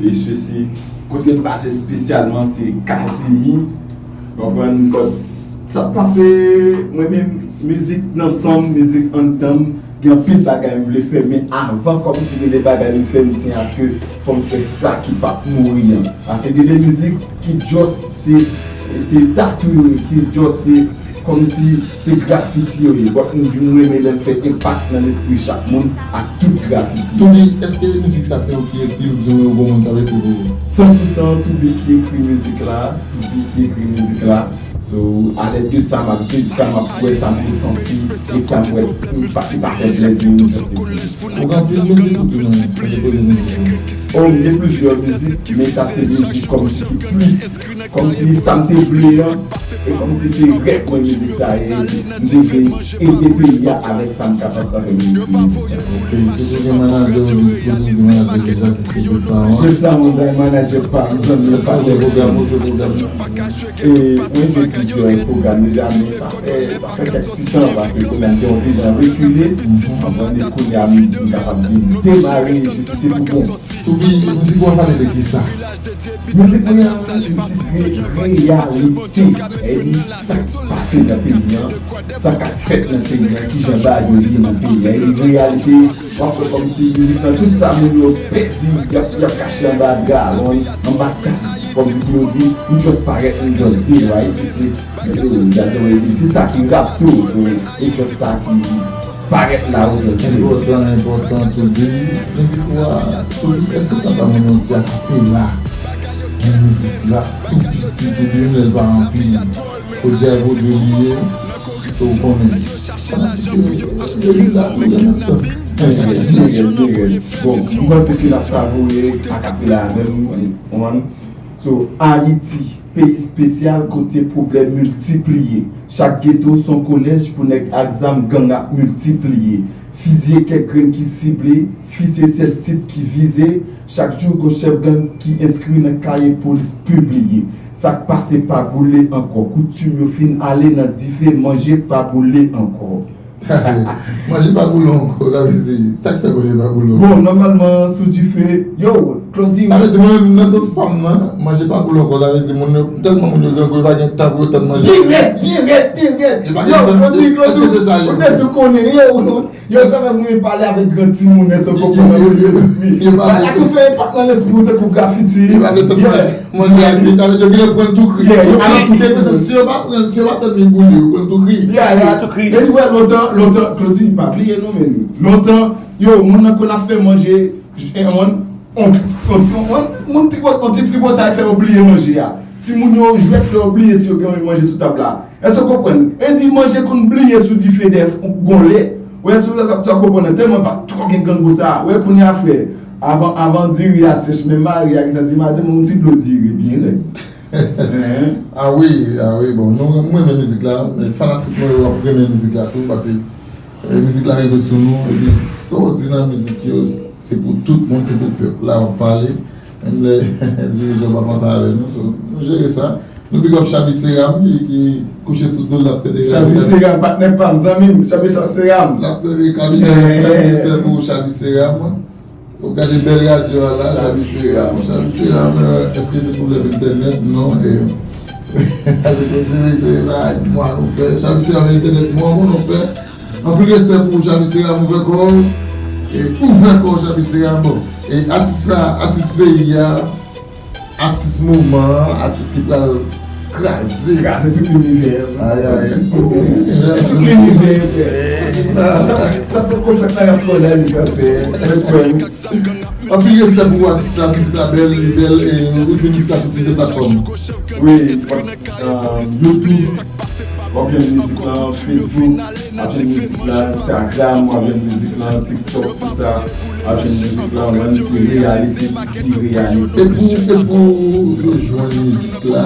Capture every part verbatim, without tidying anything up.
E sesi, kote m pase espesyalman, se Kazimi. Konprann? But sa k pase, mwen menm, mizik nan san m, mizik anndan m, gen anpil bagay m vle fè, men avan, kòmsi gen de bagay m fè, m di aske fò m fè sa ki p ap mouri an. Paske gen de mizik ki just se, se tatou yo ye, ki just se kòmsi se grafiti yo ye. But m di m renmen lè m fè enpak nan lespri chak moun ak tout grafiti. Toubi, èske mizik sa se ou ki ekri l oubyen ou gon moun k ap ekri pou ou? San pou san Toubi ki ekri mizik la, Toubi ki ekri mizik la. So, alèd de sa m ap viv, sa m ap wè, sa m resanti, e sa m wè m pa, ki pa fè plezi m, just ekri. Ou gen anpil mizik ou tou nan, nan kote mizik ou? Oh, m gen plizyè mizik, men sa se mizik kòmsi ki plis, kòmsi sa m te vle an, e kòmsi se rèv mwen mizik sa ye, m te vle ede peyi a avèk sa m kapab, sa fè m ekri mizik sa. Ok, toujou gen manadjè ou di, toujou gen manadjè deja ki se James Aron. James Aron, sa e manadjè pa m, zanmi m, patnè pwogram, ou jwe pwogram. E mwen jwe plizyè pwogram deja, men sa fè, sa fè kèk ti tan, paske kounye a m te yon ti jan rekile, konprann, e kounye a m, m kapab vin demare, jis se pou bon. Toubi, mizik ou a pale de kisa? Mizik mwen an, li titre Reyalite. E di sa k pase nan peyi an, sa k ap fèt nan peyi an, kijan bagay yo ye nan peyi an. E di reyalite, w ap wè kòmsi mizik lan, tout sa moun yo pèdi, y ap, y ap kache anba dra, anba tab. Kòmsi pou yo di, "We just parèt, we just did, right? This is, this is, that's the way it is." Se sa ki rap tou, so, e just sa ki parèt la, we just did. Enpòtan, enpòtan, Toubi. Mizik ou a, Toubi, èske w ka ba moun yon ti akapela nan mizik la, tou piti, Toubi, menm lè l pa anpil? Pwodui a e pwodui li ye, ke w konnen. Fanatik yo, yo vin la tou an menm tan. Byen rèd, byen rèd. Bon, m panse ke n ap savoure akapela a menm, w konprann? So, Ayiti, peyi espesyal kote pwoblèm miltipliye. Chak geto s on kolèj pou nèg ak zam gang ap miltipliye. Fizye kèk grenn ki sible, fi se sèl sib ki vize. Chak jou gon chèf gang ki enskri nan kaye polis pibliye. Sa k pase pa boule ankò, koutim yo fin ale nan dife, manje pa boule ankò. Manje pa boule ankò, sa vle di, sa k fè manje pa boule ankò? Bon, nòmalman, sou dife, yo, Claudy. Sa vle di, mwen menm, nan sans pa m nan, manje pa boule ankò, sa vle di, moun yo, tèlman moun yo grangou, yo pa gen tan pou yo tann manje. Byen rèd, byen rèd, byen rèd. Yo, pa gen tan. Yo, Claudy, Claudy, èske se sa l ye? Ou te tou konnen, yo, yo, sa fè mwen pale avèk gran timoun, èske w konprann nan lespri. Yo pa vle. Bagay tou fè enpak nan lespri w tankou grafiti. Yo pa vle tann manje. Manje a vin, sa vle di yo genlè pran l tou kri. Yeah, yo pran l tou kri. Te bezwen, si yo pa pran, si yo pa tann li boule, yo pran l tou kri. Yeah, yeah. Tou kri. Anyway, lontan, lontan, Claudy, pa bliye non, men lontan, yo, moun nan konn ap fè manje, on, on, on, on, moun tripot-, on ti tripotay fè yo bliye manje a. Timoun yo jwèt fè yo bliye si yo gen manje sou tab la. Èske w konprann? E di manje konn bliye sou dife dèyè gon lè. Ou wè sou sa, sa w konprann nan tèlman pa twò gen grangou sa. Ou wè kounye a frè, avan, avan diri a sèch, men mari a gentan di madanm yon ti dlo diri byen rèd. Hein? Ah wi, ah wi, bon, nou, mwen renmen mizik la, men fanatik mwen yo ap renmen mizik la tou, paske, eh, mizik la rive sou nou, epi sa w di nan mizik yo, se pou tout moun, se pou pèp la, w ap pale, menm lè dirijan pa panse avè nou, so, nou jere sa. Nou big up Chabi Seram ki, ki kouche sou do l, l ap tande Chabi Seram, patnè pa m, zanmi m, Chabi Seram. L ap tande Kabi, yeah, respè pou Chabi Seram. Ou gade bèl radyo a la, Chabi Seram. Chabi Seram, euh, èske se pwoblèm entènèt? Non, e, avèk yon ti mizik se la, mwa nou fè. Chabi Seram, entènèt mwa pou nou fè. Anpil respè pou Chabi Seram, ouvè kò w. E ouvè kò w, Chabi Seram. Bon, e atis la, atis peyi a, atis moman an, atis ki pral kraze. Kraze tout linivè. Ay, ay, ay. Tout linivè, frè. Sa, sa poko fèt la, y ap pran la, li ka fè. Anpil respè pou atis la, mizik la bèl, li bèl, e ou di mizik la sou plizyè platfòm. Wi, euh, YouTube, w ap jwenn mizik lan, Facebook, w ap jwenn mizik la, Instagram, w ap jwenn mizik lan, TikTok, tout sa, w ap jwenn mizik lan, menm se reyalite ki reyalite. E pou, e pou yo jwenn mizik la,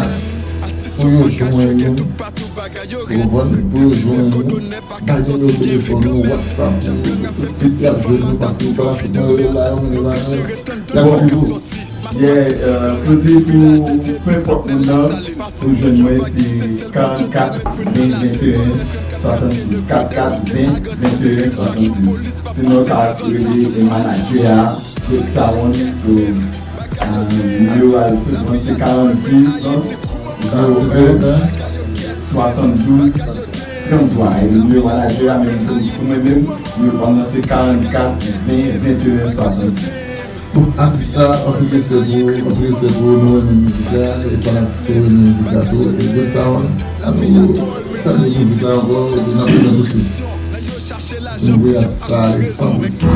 pou yo jwenn nou, ou konprann, pou yo jwenn nou, bay nimewo telefòn nou, WhatsApp nou, tout sit y ap jwenn nou, paske nou pa la sou mwen, yo la, yo la, y ap swiv ou. Yeah, euh, pou di pou, pou enpòt moun nan, pou jwenn mwen, se karannkat ven venteyen swasannsis, karannkat ven venteyen swasannsis. Sinon, w ka rele manadjè a, Claude Saron, so, Nimewo a l sou se karannsis zewo en swasanndouz tranntwa. E nimewo manadjè a menm pou mwen menm, nimewo pa m nan se karannkat ven venteyen swasannsis. Bon, atis la, anpil respè pou ou, anpil respè pou ou, nou renmen mizik la, e fanatik yo renmen mizik la tou, e Good Sound, n ap vin tande mizik la ankò, epi n ap tounen tousuit. Nou voye atis la ale san pou san.